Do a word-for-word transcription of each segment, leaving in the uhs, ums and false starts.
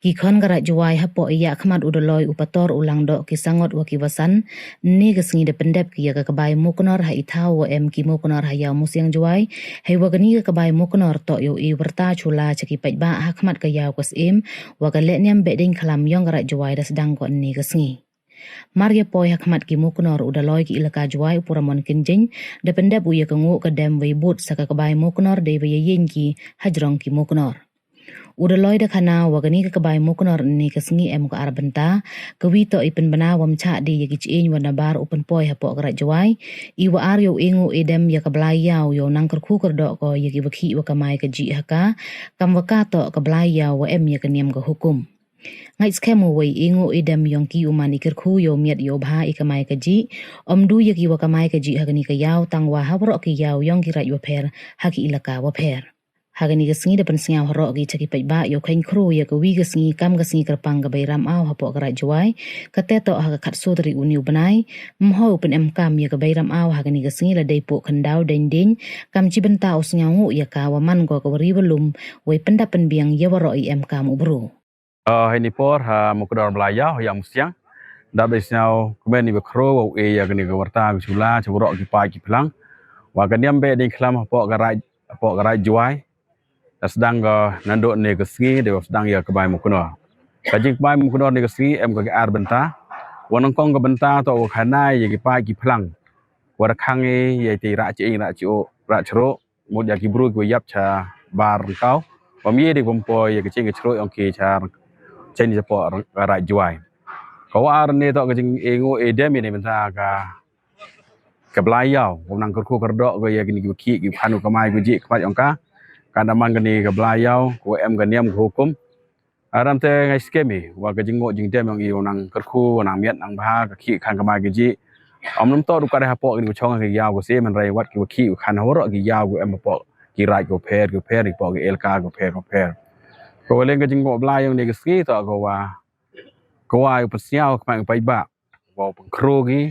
Ki khon ka Raij Jowai hapoh i yakhmat u Daloi u Pator u Langdoh, ki Sangot wa ki Wasan, ynne ka sngi da pyndep ki ya ka kbai Muknor ha i thaw wa em ki Muknor ha Iawmusiang Jowai, heiwa kani ka kbai Muknor toh yow e wyrta chula cha ki paidbah hakhmat ka yaw ka syiem, wa ka lehniam Behdieñkhlam yong ka Raij Jowai da sdang ko ynne ka sngi. Mar ya poi hakhmat ki Muknor, u Daloi ki Elaka Jowai u Puramon Kynjing da pyndep u ya ka ngooh ka dem wei bud sa ka kbai Muknor deiwa ya yieñ ki hajrong ki Muknor. U Daloi da khana wa kani ka kbai Muknor ynne ka sngi em ko ar bynta, kawi toh i pynbna wa ym chah de ya ki chyieñ wa nabar u pynpoi hapoh ka Raij Jowai, i wa ar yow e ngooh e dem ya ka Blai Yaw yow nang kyrkhu kyrdoh ko ya ki wa khih wa kamai kajih ha ka, kam wa ka toh ka Blai Yaw wa em ya ka niam ka hukum. Ngait skhem u wei e ngooh e dem yong ki u man i kyrkhu yow miat yow bha i kamai kajih, ym du ya ki wa kamai kajih ha kani ka yaw tang wa ha waroh ki yaw yong ki raij wapher, ha ki elaka wapher. Ha kani ka sngi da pynsngaw haroh ki cha ki paidbah yow kheiñ khru ya kawi ka sngi kam ka sngi kyrpang ka Bei Ramaw hapoh ka Raij Jowai, kate toh ha ka khatsoo tarik uni u bnai. Ym hoi u pynemkam ya ka Bei Ramaw ha kani ka sngi la dei poh khyndaw deiñ deiñ, kam chi bynta u sngaw ngooh ya ka wa man ko ka wa ri wa lum, wei pyndap pynbiang ya waroh i emkam u bru. Ah, heini por ha Muknor Blai Yaw ha Iawmusiang, dap dei sngaw kmen i wa khru wa u e ya kani ka wyrta ka chula cha waroh ki paid ki phlang wa ka niam Behdieñkhlam hapoh ka Raij, hapoh ka Raij Jowai. Da sdang ka naduh ynne ka sngi deiwa sdang ya ka kbai Muknor. Ka jingkbai Muknor ynne ka sngi em ka ar bynta. Wa nyngkong ka bynta toh wa khana ya ki paid ki phlang wa da khang i ya i rah chyieñ, rah chyoh, rah chroh, mut ya ki bru ki wa yap cha bar ryngkaw, wa ym ye de pynpoi ya ka chyieñ ka chroh yong ki cha, cheiñ chapoh ka Raij Jowai. Ka wa ar ynne toh ka jing e ngooh e dem ya kani bynta ka, ka Blai Yaw, wa nang kyrkhu kyrdoh ko ya kini ki wa khih ki wa khan wa kamai kajih khmat yong ka. Ka da man kani ka Blai Yaw ka wa em ka niam ka hukum. Aram te ngait skhem i wa ka jingngooh jingdem yong i wa nang kyrkhu, wa nang miat nang bha, ka khih khan kamai kajih, ym lum toh du ka dei hapoh kini ka chong ka yaw ka syiem, hynrei wat ki wa khih wa khan ha waroh ki yaw ka em hapoh ki raij ka wapher ka wapher, hapoh ki elaka ka wapher ka wapher. Ka wa leng ka jingngooh Blai yong ynne ka sngi toh ka wa, ka wa u pynsngaw khmat ki paidbah wow pynkhru ki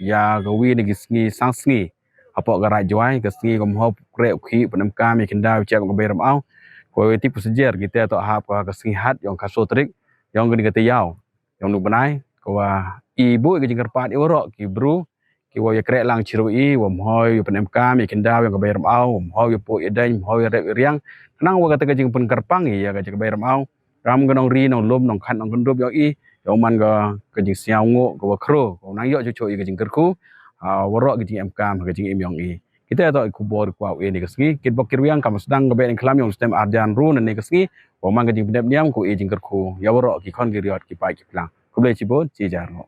ya kawi na ki sngi sang sngi hapoh ka Raij Jowai, ka sngi ka ym hoi kreh u khih pynemkam ya khyndaw i chep ka Bei Ramaw. Ka wa tip u sajer, kite toh hap ka, ka sngi hat yong ka soo tarik yong kani ka taïaw yong uni u bnai, ka wa i booh ka jingkyrpad ya waroh ki bru ki wa ya kreh lang chirup i, wa ym hoi ya pynemkam ya khyndaw yong ka Bei Ramaw, wa ym hoi ya pooh ya deiñ, ym hoi ya rep ya riang, khnang wa kata ka jingpynkyrpang ya ka, ya ka Bei Ramaw, kam ka nongri nonglum nongkhan nongkyndrup yong i, yow man ka, ka jingsngaw ngooh ka wa khru, ka wa nang yoh chuchu ya ka jingkyrkhu ha waroh ka jingemkam ha ka jingim yong i. Kite toh i khubor ka wa u e ynne ka sngi. Kitbok kirwiang, kam sdang ka Behdieñkhlam yong u snem arjan ru na ynne ka sngi, wa man ka jingpyndep niam ka wa e jingkyrkhu ya waroh ki khon ki riot ki paid ki phlang. Khublei chibun, chi jar ngooh.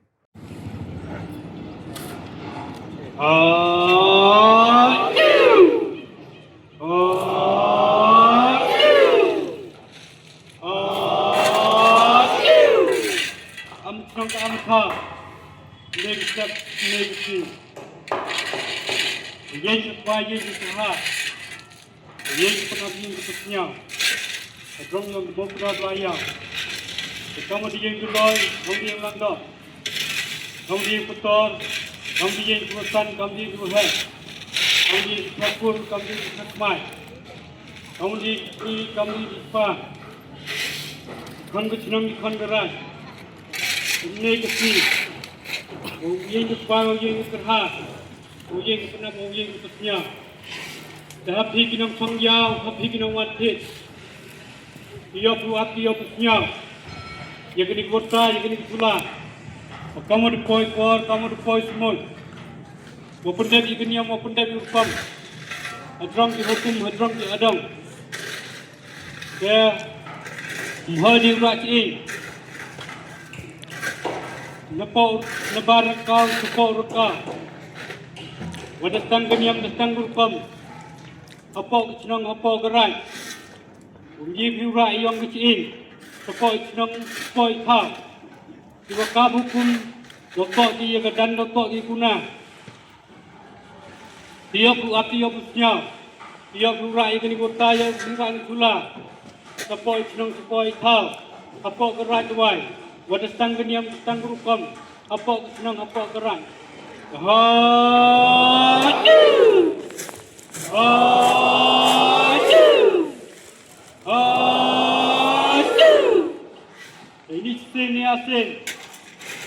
Am chnong ka am kha. Ynne ka step, ynne ka sngi. Ïeng ka kbai, ïeng ka kyrha. Ïeng ka pynnap, ïeng ka pynsñiaw. Hajrong yong ka Muknor Blai Yaw. Te kam wa da ïeng Daloi, kam wa da ïeng Langdoh, kam wa da ïeng Pator, kam wa da ïeng Wasan, kam wa da ïeng Waher, kam wa da ïeng Thakur, kam wa da ïeng Thakmai, kam wa da ïeng Kri, kam wa da ïeng Kpa. Khon ka chnong, khon ka raij. Ynne ka sngi, u ïeng ka kbai, u ïeng ka kyrha, u ïeng ka pynnap, u ïeng ka pynsñiaw. Te ha phi ki nongchong yaw, ha phi ki nongwan thied, ki yoh phi u ap, ki yoh phi u sñiaw ya kani ka wyrta, ya kani ka chula. Wa kam wa da poi por, kam wa da poi samoi, wa pyndep ya ka niam, wa pyndep ya ka rukom, hajrong ki hukum, hajrong ki adong. Te ym hoi de u rah chyieng, napoh, nabar ryngkaw, chapoh ryngkaw. Wa da sdang ka niam, da sdang ka rukom hapoh ka chnong, hapoh ka raij. Ym ye phi u rah yong ka chyieng, chapoh i chnong, chapoh i thaw. Ki wa kam hukum, da toh ki ya ka dan, da toh ki kuna. Te yoh phi u ap, te yoh phi u sñiaw. Te yoh phi u rah ya kani ka wyrta, yoh phi u rah ya kani ka chula, chapoh i chnong, chapoh i thaw, hapoh ka Raij Jowai. Wa da sdang ka niam, da sdang ka rukom hapoh ka chnong, hapoh ka raij. Hoi! Hoi! Hoi! Ini sien ya sien.